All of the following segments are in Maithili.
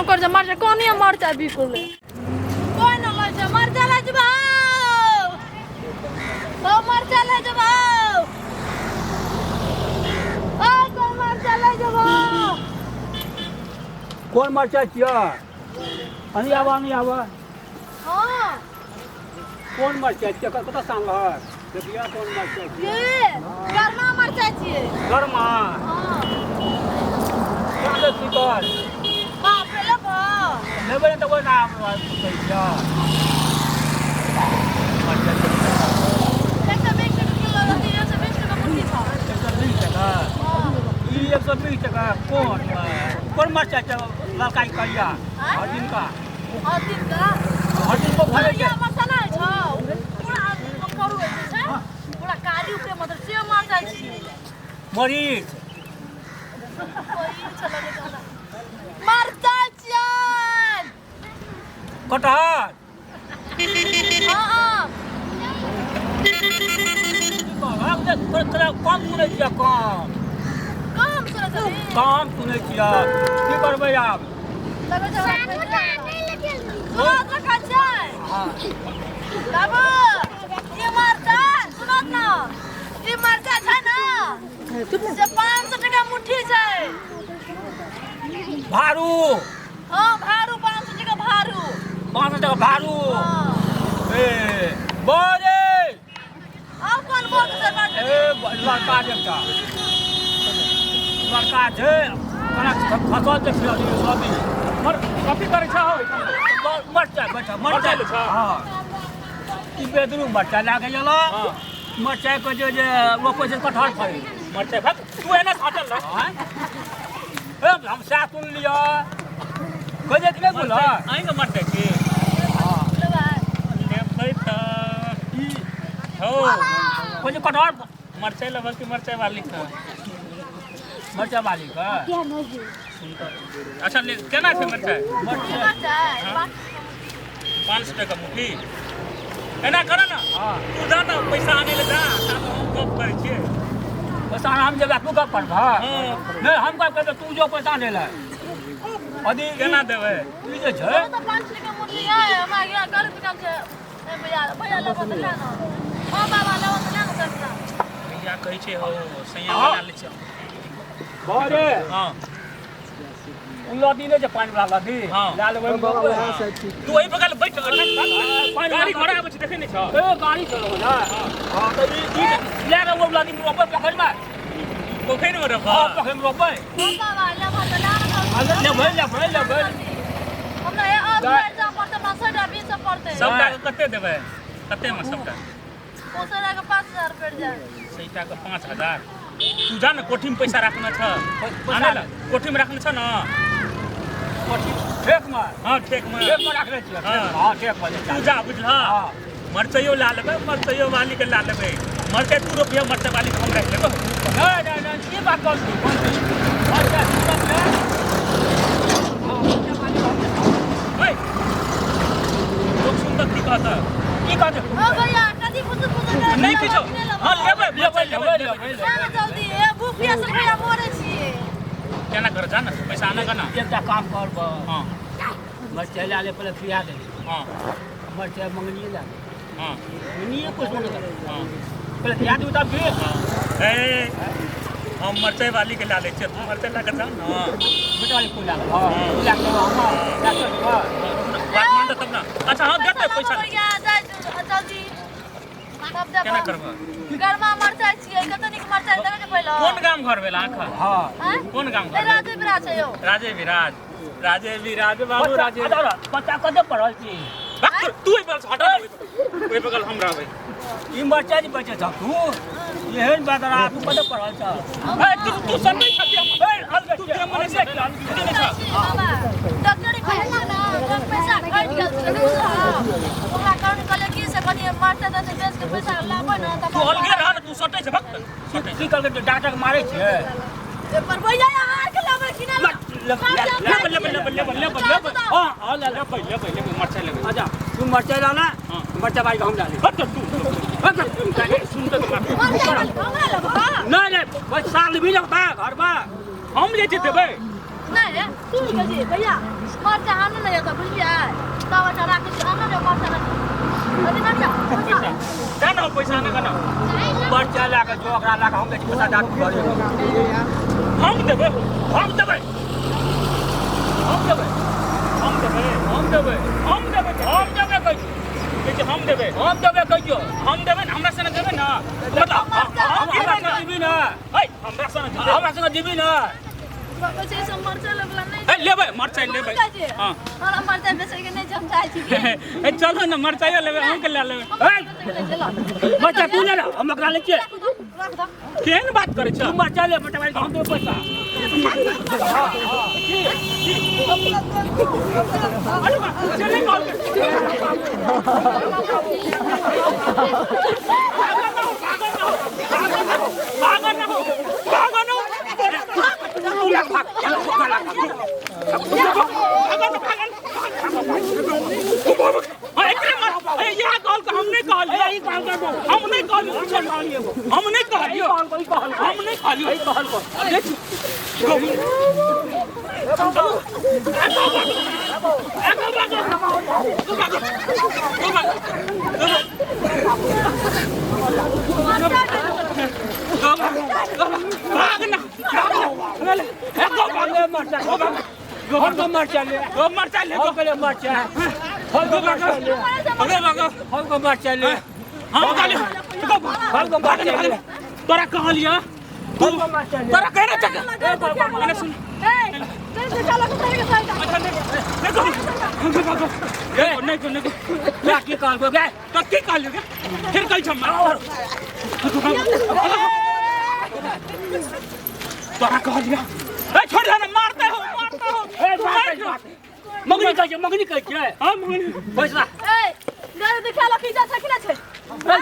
मन कर छै मरचाइ कोने मरचाइ बिकलै कोइ न लै छै मरचाइ लै जेबौ ओ मरचाइ लै जेबौ ओ कोइ मरचाइ लै जेबौ कोन मरचाइ छियै अनी आबऽ अनी आबऽ हँ कोन मरचाइ छियै कतऽ सानलहक देखियौ कोन मरचाइ छियै के गरमा मरचाइ छियै गरमा हँ केना दै छी तोहर बाप रे लेबो लेबै ने तऽ ओहि नाम कहै छियै मरचाइ 120 टका किलो रहती 120 टका मुट्ठी छौ 120 टका हँ ई 120 टका कोन कोन मरचाइ छै ललका कि करिया आँय? हर दिनका हर दिनका हर दिन को फड़ै छै करिया मरचाइ नहि छौ पूरा करू होइ छै पूरा कारी उपरे मतलब से मरचाइ छियै मरीच मरचाइ छियै कटहर हँ हँ कम सुनै छियै कम कम सुनै छली कम सुनै छियै की करबै आब लगै छै सुनत रखै छै हँ बाबू ई मरचाइ सुनत न ई मरचाइ छै ने से 500 टका मुट्ठी छै भारू हँ भारू 500 टका भारू 500 टका भारू हँ ए बरे आब कोन बोल छै बात ए लड़का छै एकटा लड़का छै कना खसल छै सभी सभी मर कथी करै छह मरचाइ बैठा मरचाइ मरचाइ छह? हँ ई बेदरू मरचाइ लागै गेल हँ। मरचाइ के जे जे रोपै छै कटहर फड़ै मरचाइ भात तू एना हटल रह आँय? ए, हम सएह सुन लिअ कहै छै कि नहि बोलऽ अहीँके मरचाइ छी हँ लेबै तऽ ई हौ कहै छै कटहर मरचाइ लेबह कि मरचाइ वाली के मरचाइ वाली के अच्छा ले केना छै मरचाइ मरचाइ मरचाइ 500 टका मुट्ठी एना कर ने हँ तू जा ने पैसा आनै लए जा ताबे हम गप करै छियै पैसा हम जेबै तू गप करबह हँ नहि हम गप करबै तू जो पैसा आनै लए अभी केना देबै ई जे छै तऽ 5 टका मुट्ठी है हमरा यहाँ गरीब दुकान छै ए भैया भैया लेबो तऽ ले ने हँ बाबा लेबो तऽ ले ने सस्ता भैया कहै छै हौ सैया बना लै छै बरे हँ उ लदी नहि छै पानि वाला लदी हँ। लए लेबै ओहिमे रोपबै। तू एहि बगल बैठ पानि गाड़ी घोड़ा आबै छै देखै नहि छौ ए गाड़ी चलबै ने हँ तऽ ई ई लए कऽ ओ लदी मे रोपबै पोखरिमे पोखरिमे रोपबै हँ पोखरिमे रोपबै हँ बाबा लेबो तऽ ले हँ, ने लेबै लेबै लेबै हमरा ए और जा पड़तै हमरा 100 20 पड़तै सबटा के कते देबै कतेमे सबटा ओ सौ के 5000 पड़ि जायत सैटा के 5000 तू जा ने कोठीमे पैसा राखने छ पैसा आने ला कोठीमे राखने छ ने कोठी ठेकमे हँ ठेकमे ठेकमे राखने छियै हँ। हँ ठेकमे जे तू जा बुझलह हँ। मरचाइयो ला लेबै मरचाइयो वाली के ला लेबै मरचाइ तू रोपिह मरचाइ वाली के हम राखि लेबै नहि नहि नहि ई बात गलती गलती मरचाइ तू रोपिहे। हँ, मरचाइ वाली हम ओइ लोक सुनतऽ की कहतऽ की कहतै ओ भैया कथी फुसुर फुसुर करै नहि किछो हँ लेबै लेबै लेबै लेबै लेबै लेबै जा ने जल्दी ए भूख प्यास से भैया मरै छियै केना कर जा ने पैसा आने का ना एकटा काम करब हँ मरचाइ लए ले पहिले खिया दे हँ मरचाइ मंगनिए लए ले हँ मंगनिए कुछ मंगल हँ पहिले खिया दू तब फिर हँ ए हम मरचाइ वाली के ला लै छियै तू मरचाइ लए कऽ जा ने बेटा वाली कोन लागल हँ तू लए कऽ हम लए कऽ बात मानतऽ तब ने अच्छा हँ देतै पैसा भैया जाइ जल्दी तब देबो केना करबह गरमा मरचाइ छियै कते नीक मरचाइ देबै ने पहिले कोन गाम घर भेल अहाँके हँ आँय? कोन गाम ए घर भेल? राजे बिराज छै यौ राजे विराज राजे विराज बाबू राजे बच्चा कते पढ़ल छी भाग तू, तू ओहि बगल से हट ओहि बगल हम रहबै ई मरचाइ जे बेचै छह तू एहन बदरा तू कते पढ़ल छह ए, तू तू सब नहीं छथि ए, अलगे तू छियै, गेम में नहीं अलगे छियै, अलगे छथि नहीं छह बाबा डॉक्टरी कहै छै ने ओकर पैसा घटि गेल छै बुझलह ओकरा कारण कहलियै की से कनि मरतै तऽ बेच के पैसा लाबै ने तऽ तू अलगे रह ने तू सटै छै भक्त सटै की कहलकै डॉक्टर के मारै छियै पर भैया यहाँ आर के लाबै कि ना लेबै लेबै लेबै लेबै लेबै लेबै हाँ हाँ ले ले लेबै लेबै लेबै मरचाइ लेबै अच्छा तू मरचाइ ला ना हाँ। मरचाइ बारी के हम ला ले हट तू सुन तऽ हमरा लेबह नहीं नहीं बस साल भी लगता है घर में हम जे छै देबै नहि सुन के जी भैया मरचा आनू ने एतऽ बुझलियै तब अच्छा राखै छी आनू ने मरचा अरे ना पैसा दे ना पैसा ना कना मरचा लए कऽ जो ओकरा लए कऽ हम जाइ छी पैसा डाक घरे हम देबै हम देबै हम देबै हम देबै हम देबै हम देबै हम देबै कहै छी कहै छी हम देबै हम देबै कहै छियौ हम देबै ने हमरा सने देबै ना मतलब हम हमरा संगे जीबी ना ऐ हमरा सने देबै हमरा संगे जीबी ना कहै छै सब मरचा लेबला नहि ऐ लेबै मरचाइ लेबै हां हमरा मरचाइ बेचै के नहि छै हम चाहै छी ए चलो ना मरचाइयो लेबै अहूँ के लए लेबै मरचा तू ले ले हम ओकरा लै छियै केहन बात करै छ तू मरचा ले मरचा वाली हम देबै पैसा अरे बा चले कॉल कर भागो ना हो भागो ना हो तू लग भाग चलो ओकरा लग भाग भागो ना भागो ना एकरे मत ए यहाँ कहल के हम नहीं कहलियो ई कहल के हम नहीं कहलियो हम नहीं कहलियो ई कहल हम नहीं कहलियो ई कहल को देख भाग ना ले मरचा हम को मरचा ले मरचा ले हम को ले मरचा हम को मरचा ले हम को मरचा ले हम कहलियो हम को मरचा ले तोरा कहलियो तू हम को मरचा ले तोरा कहना चक अरे सुन अच्छा नहीं नहीं नहीं नहीं क्या की कहल को गे तो की कहलियो गे फिर कहै छ मार तोरा कहलियो ए छोड़ दे ना मारते हो मारते हो ए मार बात मगनी कहै छै मगनी कहै छै हां मगनी पैसा ए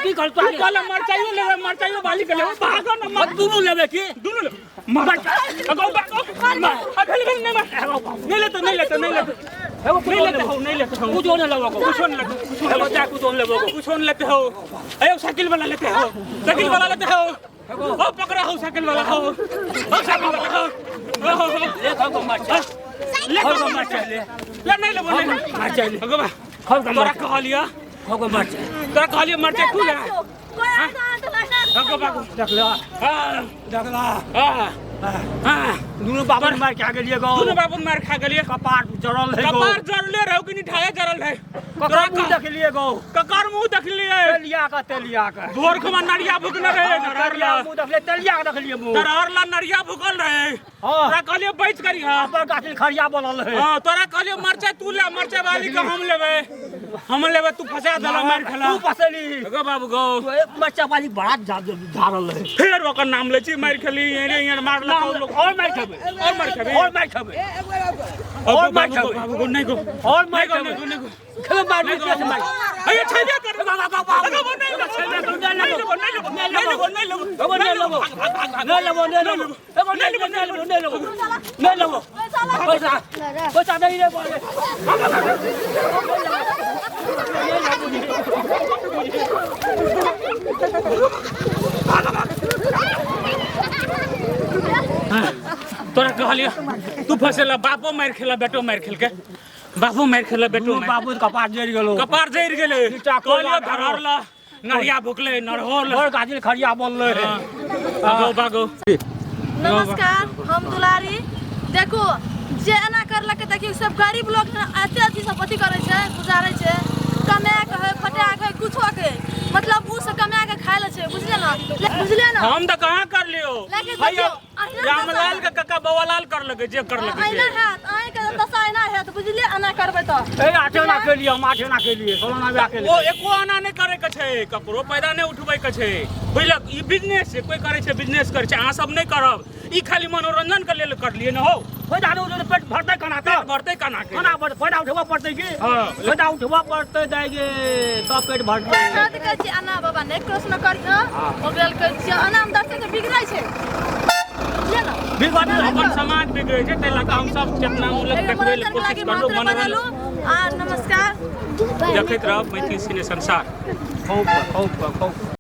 की कहल तू तू कहला मरचाइयो लेबै मरचाइयो बाली के लेबै भागो ना मार दुनू लेबै की दुनू ले मार अगो भागो मार अगल नहीं मार नहीं लेते नहीं लेते नहीं लेते एगो नहीं लेते हो नहीं लेते हो कुछो नहीं लेबो कुछो नहीं लेते कुछो एगो चाय कुछो नहीं लेबो कुछो नहीं लेते हो अरे साइकिल वाला लेते हो साइकिल वाला लेते हो ओ पकड़ा हो साइकिल वाला हो ओ साइकिल वाला हो ओ हो हो ले हमको मरचा ले हमको मरचा ले ले नहीं लेबो नहीं लेबो मरचा ले अगो बा हमको तोरा मरचा कहलिया हमको मरचा तोरा कहलिया मरचा तू ले अगो बाबू देखला हां देखला हां हां दुनू बाबू मार के आ गेलिए गो दुनू बाबू मार खा गेलिए कपार जरल है गो कपार जरले रहो कि निठाए जरल है ककर मुंह देखलिए गो ककर मुंह देखलिए तेलिया का तेलिया का भोर खुमा नरिया भुकने रहे नरहर तेलिया ला मुंह देखलिए तेलिया का देखलिए मुंह नरहर ला नरिया भुकल रहे हां तोरा कहलिए बच करी हां पर गाछिल खरिया बोलल है हां तोरा कहलिए मरचाई तू ले मरचाई वाली के हम लेबै हम लेबै तू फसा देला मार खेला तू फसेली गो बाबू गो तू एक मरचा वाली बड़ा झाड़ल है फेर ओकर नाम लै छी मार खेली एने एने मारलक लोग और मार खेबै और मार खेबै और मार खेबै और मार बाबू गो, खेबै बाबू गो नहीं गो और मार नहीं गो खेबै नहीं गो नहीं गो खेबै मार नहीं गो के मार अरे छेबे कर बाबा बाबा बाबा नहीं लेबो नहीं लेबो नहीं लेबो नहीं लेबो नहीं लेबो एगो नहीं लेबो भाग भाग भाग नहीं लेबो नहीं लेबो एगो नहीं लेबो नहीं लेबो नहीं लेबो नहीं लेबो पैसा पैसा नहीं लेबो तोरा कहलियो तू फसेला बापो मार खेला बेटो मार खेल के बापो मार खेला बेटो दुनू मार बाबू के कपार जरि गेलो कपार जरि गेलै नीचा कोयला कहलियो धरहर ला नरिया भुकलै नरहर और गाछिल खरिया बोलले है भागो भागो नमस्कार हम दुलारी देखो जे एना करलकै देखियौ सब गरीब लोग ने एते अथी सब अथी करै छै गुजारै छै कमा के है खटा के है कुछो के मतलब उ सब कमा के खाय ले छै बुझलियै ना बुझलियै ना हम तऽ कहाँ कर लियो लेकिन भैया देखियौ, अहिना रामलाल के कक्का बौआलाल कर लगे जे कर लगे अहिना हैत अहींके दशा अहिना हैत बुझलियै एना करबै तऽ ए आठ आना के लिए हम आठ आना के लिए सोलह आना के ओ लिए एको आना नहि करे के छै ककरो पैदा नहि उठबै के छै बुझलक ई बिजनेस छै कोई करे छै बिजनेस करे छै अहाँ सब नहि करब ई खाली मनोरंजन के लेल करलियै ने हौ फायदा नहीं उठेतै पेट भरतै केना पेट तऽ भरतै केना के केना भरतै फायदा उठेबऽ पड़तै की हँ। फायदा उठेबऽ पड़तै दाइ गे तब पेट भरतै अहाँ तऽ कहै छियै एना बाबा नहि प्रश्न करिहऽ ओकरा लेल कहै छियै एना हम देखतै तऽ बिगड़ै छै बुझलियै ने बिगड़तै अपन समाज बिगड़ै छै ताहि लऽ कऽ हमसब चेतनामूलक एहि देखबै लए मनोरंजनके कोशिश लागि करलहुँ मात्र मनोरंजन बनेलहुँ आ नमस्कार देखैत रहब मैथिली सिने संसार खूब खूब खूब।